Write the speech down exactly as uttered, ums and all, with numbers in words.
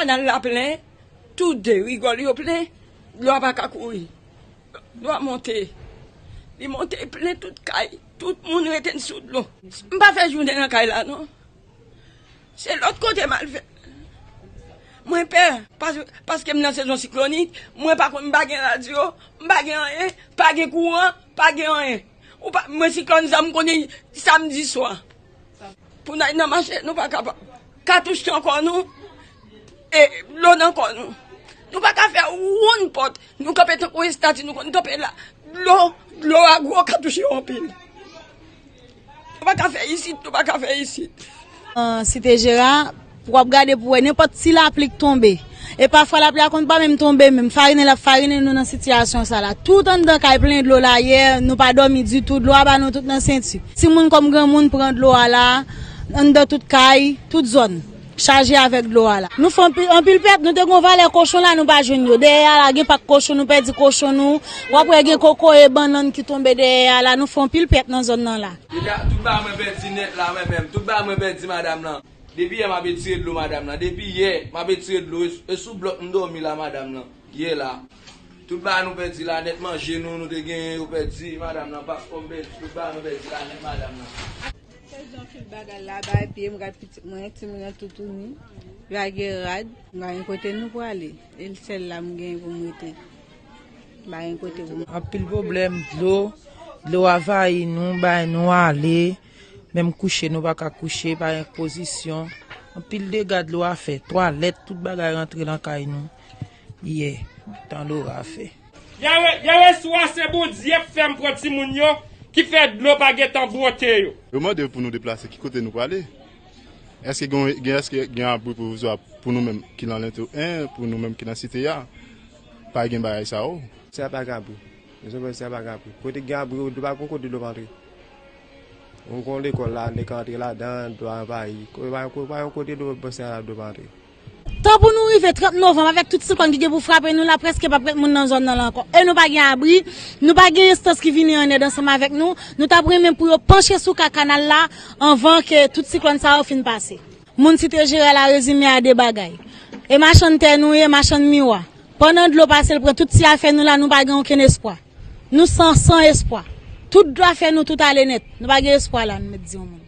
Kanal la plen, tou de rigòl yo plen, dlo a pa ka kouri. Dlo a monte. Li monte plen tout kay. Tout moun rete sou dlo. M pa fè jounen nan kay la, non. Se lòt kote m al fè. Mwen pè, pas-, paske m nan sezon siklonik, mwen pa konn, m pa gen radyo, m pa gen anyen, pa gen kouran, pa gen anyen. Ou pa, mwen siklòn sa m konnen samdi swa. Pou n al nan mache, nou pa kapab. Katouch nan kò nou, e dlo nan kò nou. Nou pa ka fè woun pòt. Nou kanpe tankou estati, nou konn kanpe la. Dlo, dlo a gwo, katouch yo anpil. Nou pa ka fè isit, nou pa ka fè isit. An Site Jera, w ap gade pou wè nenpòt ti lapli k tonbe. E pafwa lapli a konn pa menm tonbe menm. Farinen l ap farinen nou nan sitiyasyon sa la. Tout anndan kay plen dlo la yè, nou pa dòmi ditou, dlo a ba nou tout nan senti. Timoun kòm granmoun pran dlo a la, anndan tout kay, tout zòn chaje avèk dlo a la. Nou fè anpil, anpil pèt, nou te gon valè kochon la, nou pa jwenn yo. Dèyè a la, gen pak kochon, nou pèdi kochon nou. W ap wè gen kokoye bannann ki tonbe dèyè a la, nou fè anpil pèt nan zòn nan la. Deja, tout bagay mwen pèdi nèt la, mwen menm. Tout bagay mwen pèdi, madanm lan. Depi yè, m ap etire dlo, madanm lan. Depi yè, m ap etire dlo. E, e sou blòk m dòmi la, madanm lan. Yè la. Tout bagay nou pèdi la nèt, manje nou, nou te genyen, yo pèdi, madanm lan, paspò m pèdi, tout bagay nou pèdi la nèt, madanm lan. Pèdi anpil bagay la, bagay pye m, rad pitit mwen, timoun nan toutouni, bagay rad, m pa gen kote nou prale, e l sèl la m genyen pou m rete, m pa gen kote pou m. Anpil pwoblèm, dlo, dlo anvayi nou, bay nou ale, menm kouche nou pa ka kouche, pa gen pozisyon, anpil dega dlo a fè, twalèt, tout bagay rantre nan kay nou. Yè, tan lora fè. Yè, yè resou a se Bondye k fè m pran timoun yo, ki fè dlo pa gentan bwote yo. Yo mande pou nou deplase, ki kote nou prale? Èske gen, gen, èske gen abri pwovizwa pou nou menm ki nan lento en, pou nou menm ki nan site a? Pa gen bagay sa yo. Sè a pa gen abri. Rezon pou sè a pa gen abri. Kote gen abri, yo pa gon kote dlo pa antre. Ou gon lekòl la, nèg ka antre ladan, dlo anvayi. Ko-, pa, ko-, pa yon kote dlo, bò sè a dlo pa antre. Tan pou nou rive trant novanm avèk tout siklòn ki gen pou frape nou la, prèske p ap ret moun nan zòn nan la ankò. E nou pa gen abri, nou pa gen enstans ki vini an èd ansanm avèk nou. Nou t ap renmen pou yo panche sou ka kanal la anvan ke tout siklòn sa yo fin pase. Moun Site Jera la rezime a de bagay. E machann tè nou ye, machann miwa. Pandan dlo pase, l pran tout ti afè nou la, nou pa gen okenn espwa. Nou san, san espwa. Tout dlo afè nou, tout ale nèt. Nou pa gen espwa la, nou mèt di yon moun.